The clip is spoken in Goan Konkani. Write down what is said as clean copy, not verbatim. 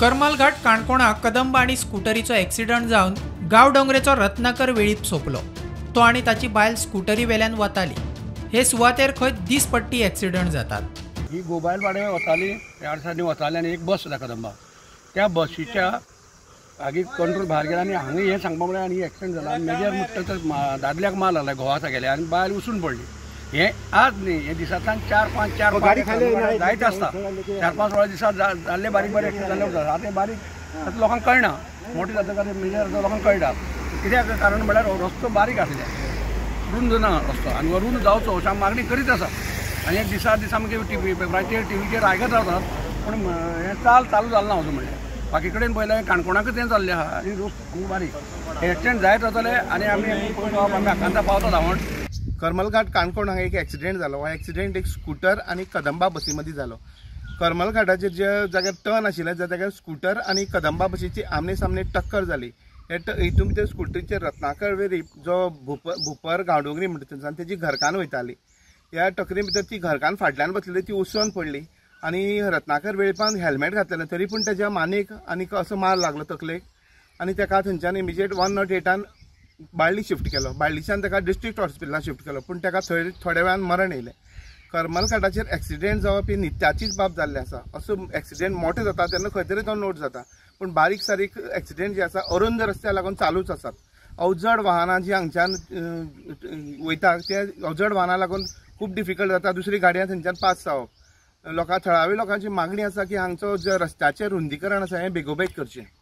करमलघाट काणकोणा कदंबा आनी स्कुटरीचो एक्सिडंट जावन गांवडोंगरेचो रत्नाकर वेळीप सोंपलो. तो आनी ताची बायल स्कुटरी वेल्यान वताली. हे सुवातेर खंय दीसपट्टी एक्सिडंट जातात. ही गोबायल वाडे वताली, ह्या सायडीन वताली आनी एक बस आसा कदंबा, त्या बसीच्या आगी कंट्रोल भायर गेला आनी हांगा हें सांगपा म्हळ्यार आनी एक्सिडंट जाला. आनी मेजर म्हणटा तर दादल्याक माल आला, घोवा गेले आनी बायल उसून पडली. हें आज न्ही, हें दिसांतल्यान चार पांच जायत आसता. 4-5 वेळा दिसा जाल्ले बारीक बारीक एक्सिडंट जाल्ले उरता. आतां बारीक आतां लोकांक कळना, मोटे जाता मेजर लोकांक कळटा. कित्याक कारण म्हळ्यार रस्तो बारीक आसले, रुंद ना रस्तो आनी रुंद जावचो अशें आमी मागणी करीत आसा. आनी एक दिसा दिसा आमगे टिवी पेपराचेर टिवीचेर आयकत रावतात, पूण हें चाल चालू जालें ना अजून. म्हणल्यार बाकी कडेन पळयलें काणकोणाकच तें जाल्लें आहा आनी रस्तो बारीक एक्सिडंट जायत रावतले आनी आमी आमी आकांता पावता धांवण. करमलघाट काणकोण हांगा एक एक्सिडेंट जालो. हो एक्सिडेंट एक स्कूटर आनी कदंबा बसी मदीं जालो. करमलघाटाचेर ज्या जाग्यार टर्न आशिल्लें त्या जाग्यार स्कूटर आनी कदंबा बसीची आमने सामने टक्कर जाली. हितून भितर स्कुटरीचेर रत्नाकर वेळीप जो भुपर गांवडोंगरी म्हणटा थंयच्यान तेजी घरकान्न वयताली. ह्या टक्करी भितर ती घरकान्न फाटल्यान बसलेली, ती उसळून पडली आनी रत्नाकर वेळीपान हेल्मेट घातलेलें तरी पूण तेज्या मानेक आनी असो मार लागलो तकलेक आनी तेका थंयच्यान इमिजिएट 108 बाळ्ळी शिफ्ट केलो. बाळ्ळीच्यान ताका डिस्ट्रिक्ट हॉस्पिटलान शिफ्ट केलो, पूण ताका थंय थोड्या वेळान मरण येयलें. करमलघाटाचेर एक्सिडेंट जावप ही नित्याचीच बाब जाल्ली आसा. असो एक्सिडेंट मोठे जाता तेन्ना खंय तरी तो नोट जाता, पूण बारीक सारीक एक्सिडेंट जे आसा अरुंद रस्त्या लागून चालूच आसात. अवजड वाहनां जी हांगच्यान वयता ते अवजड वाहनां लागून खूब डिफिकल्ट जाता दुसरी गाडयां थंयच्यान पास जावप. लोकां थळावी लोकांची मागणी आसा की हांगचो जे रस्त्याचें रुंदीकरण आसा हें बेगोबेग करचें.